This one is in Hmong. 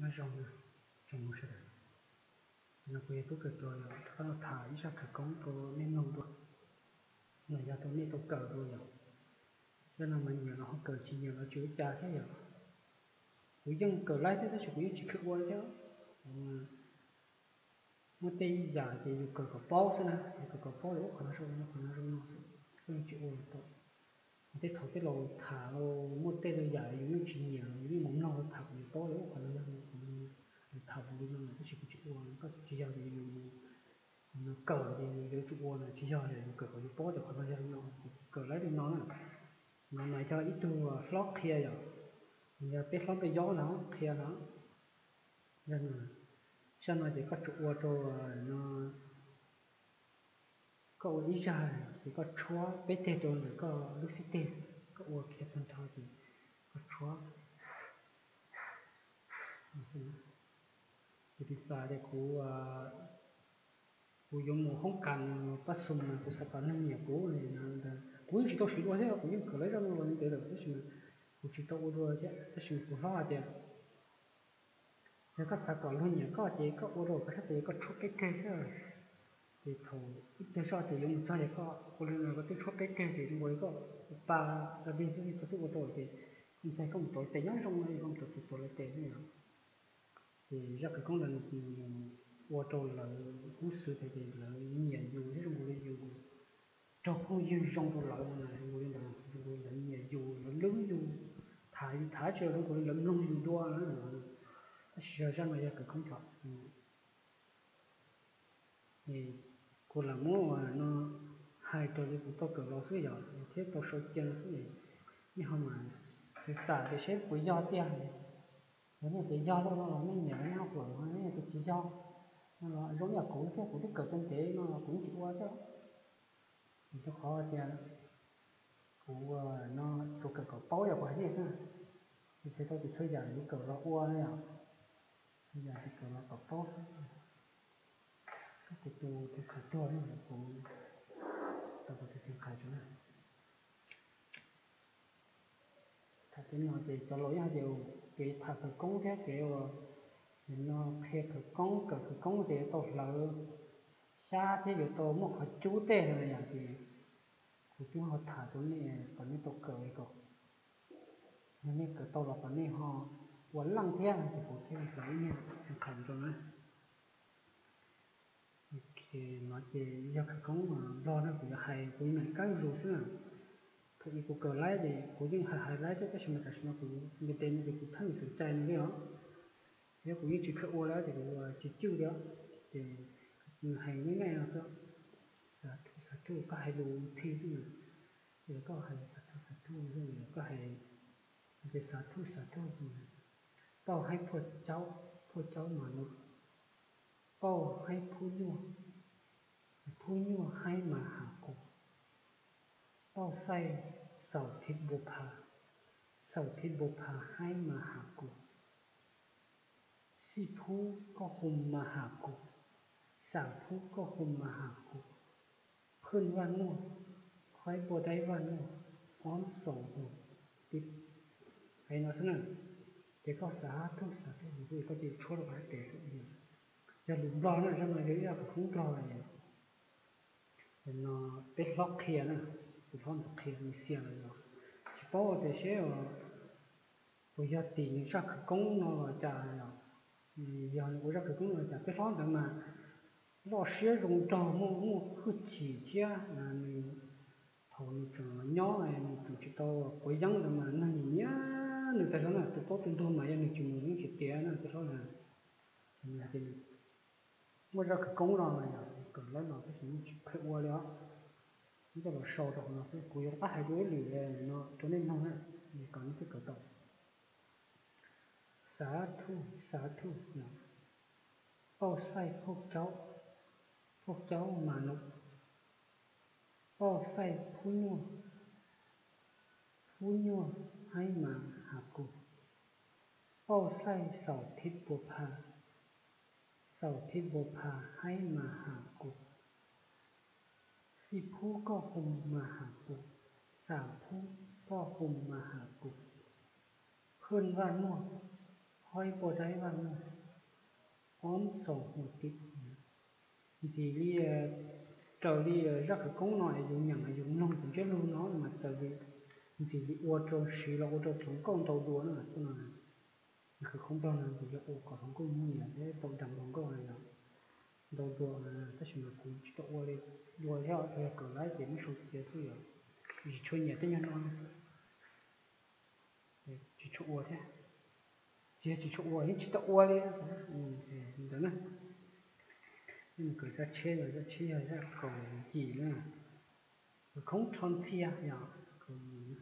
Nyob zoo, tsoom mloog sawv daws, no kuv yog Tub Kawm Tuas yog rov qab los tham ib zaj khawv koob rau nej mloog dua. No yog rau nej tau kawm dua yom. Zaj no mas nyiam los ho kawm, tsis nyiam los tsis ua cas thiab yom. Kuv yeej kawm laib thiab tab sis kuv yeej tsis kheev ua thiab. Muaj tej yam ces yus kawm kom paub xwb na, yus kawm kom paub tias ub qhov no zoo no, qhov no zoo no xwb, koj yeej tsis ua los tau. Tej thaum tej laus tham los muaj tej yam yus yeej tsis nyiam los yus yeej mus mloog lawv tham kom yus paub tias ub qhov no yog li no, qhov no yog li no, lawv tham li no tab sis kuv tsis ua, koj tsis yog tias yus kawm ces yus yuav tsum ua no, tsis yog, yus kawm kom yus paub tias qhov no yog li no, kawm laib li no na. No mas yog ib tug hlob qhia yom, yog peb hlob npej yob no qhia no. Zaj no ces koj tsum ua rau no, koj ua ib zaj ces koj tshuab peb teg rau ntawm koj lub xib teg, koj ua kiag tag nrho ces koj tshuab. Ces kuv xav tias kuv, kuv yuav mus hoob kas pab xum mas kuv xav kom neeg nyiam kuv, kuv yeej tsis tau siv dua thiab, kuv yeej kawm laib zaj no los ntev lawm tab sis mas kuv tsis tau ua dua thiab, tab sis mas kuv hlob hais tias yog koj xav kom luag nyiam koj ces koj ua rau koj sab tes koj tshuab peb teg xwb. Ces thaum ib pliag zoj ces yuav mus txog ces koj ua li no koj twb tshuab peb teg ces zoo nkaus li koj ua pa dog dig xwb, koj twb ua tau ces koj ntxhais koj mus tuav tes nyob zoo li koj mus tuav tes tuav lawv tes xwb yom. Ces zaj khawv koob ntawd nws ua rau lawv lub xwm tias lawv nyiam yus thiab zoo nkaus li yus raug phooj ywg zoo rau lawv no, zoo nkaus li ntawd, zoo nkaus li lawv nyiam yus, lawv hlub yus, tham yus tham tsis zoo nkaus li lawv mloog yus dua na. Tab sis yog zaj no yog khawv koob thaum kuv lam muab ua no hais raws li kuv tau kawm los xwb yom, thiab tau sau cia xwb. Nej ho mam xav xav tias seb puas yog tiag. Yog nej tias yog lawm no los nej nyiam nej ho plam, nej tias tsis yog no los zoo ib yam kuv thiab, kuv twb kawm tau ntev no los kuv yeej tsis ua thiab. Vim rau qhov tias kuv no tsuas kawm kom paub yam kuv hais nej xwb, tsis txhais tau tias txhua yam yuav kawm los ua na yom. Txhua yam ces kawm los kom paub xwb. Koj tus tus qhais tuag no kuv tau tus tus qhais tso na. Tham tej no ces cov laus yeej hais tias kev tham khawv koob thiab kev uas no qhia khawv koob kawm khawv koob ces yuav tau hlawv xyab thiab yuav tau muaj qhov cub tej no yom. Ces kuv twb ho tham rau nej kom nej tau kawm li ko, yog nej kawm tau los kom nej ho ua leej thiab no ces kuv thiaj hlawv ib niag qhais rau na. No ces yog khawv koob Nplog no kuv yuav hais kuv mam kab zus xwb na. Thaum ub kuv kawm laib ces kuv yeej hais hais laib thiab tab sis mas tam sim no kuv ntev ntev no ces kuv pheej xav cai nws li os. Yog kuv yeej tsis kheev ua lawm ces kuv ua tsis cwj li os. Ces nws hais nyob nyob no xwb, xav thuj xav thuj, koj hais lus ntxhi xwb na. Ces koj hais xav thuj xav thuj xwb, koj hais ces xav thuj xav thuj, pauj haib phuaj caub, phuaj caub mas no, pauj haib phub nyuaj, phub nyuaj haib mas has kuv, pauj xaij xaum thib npua pha, xaum thib npua pha haib mas has kuv, xij phub kauj hum mas has kuv, xam phub kauj hum mas has kuv, phwj vaj muaj, khaib npua daib vaj muaj, ob xaum hum tib. Hais no xwb na, ces koj xav thuj xav thuj koj cia li tshuab rau qhov tes xwb. Yog lus Nplog na, zaj no yog ib zaj khawv koob Nplog. No peb hlob qhia na, tus hlob ntawd qhia nws xiam los yog tsis paub tias seb puas yog tim nws zaj khawv koob no los cas yom. Yog nws ua zaj khawv koob no cas peb hlob ntawd mas loj siab zoo nraug muaj muaj hwj chim thiab nws thaum nws tseem nyob nws tseem tsis tau quav yeeb ntawd mas neeg nyiam nyiam nws tag zog na, tus paub tus ntug mas yog nws tsis mus yeej tsis tiav na peb hlob ntawd. Muaj zaj khawv koob no mas yog kawm laib los tab sis yeej tsis kheev ua li os. Ib coj los sau rau hauv no xwb, kuv yuav rov qab hais dua ib lwm no rau nej mloog na, kom nej thiaj kawm tau. Xav thuj xav thuj, pauj xaij phauj caub, phauj caub mas no, pauj xaij phub nyuaj, phub nyuaj haib mas has kuv, pauj xaij xaum thib npua pha, xaum thib npua pha haib mas has kuv, xij phub kauj hum mas has kuv, xam phub kauj hum mas has kuv, phwj vaj muaj, Ob ib puas rau ib vaj no, ob xoom hum tim, ntxim li, raws li zaj khawv koob no yus nyeem yus mloog tus ntsiab lus no mas txawm li ntxim li ua rau siv los ua rau hluas nkauj ntau dua na. Tuaj no, khawv koob nplog no ntxim li ua kom hluas nkauj nyiam thiab tau dag hluas nkauj no yog ntau dua, tab sis mas kuv tsis tau ua li dua thiab, yog kawm lawm ces muab sau cia xwb yom. Tsis tshua nyiam tej nyuag no, tsis tshua ua thiab. Tsis yog tsis tshua ua, yeej tsis tau ua li ntawd na. Mus kawm zaj tshiab, zaj tshiab yog zaj kaum yim na, khawv koob rho ntxhias yom, kaum yim.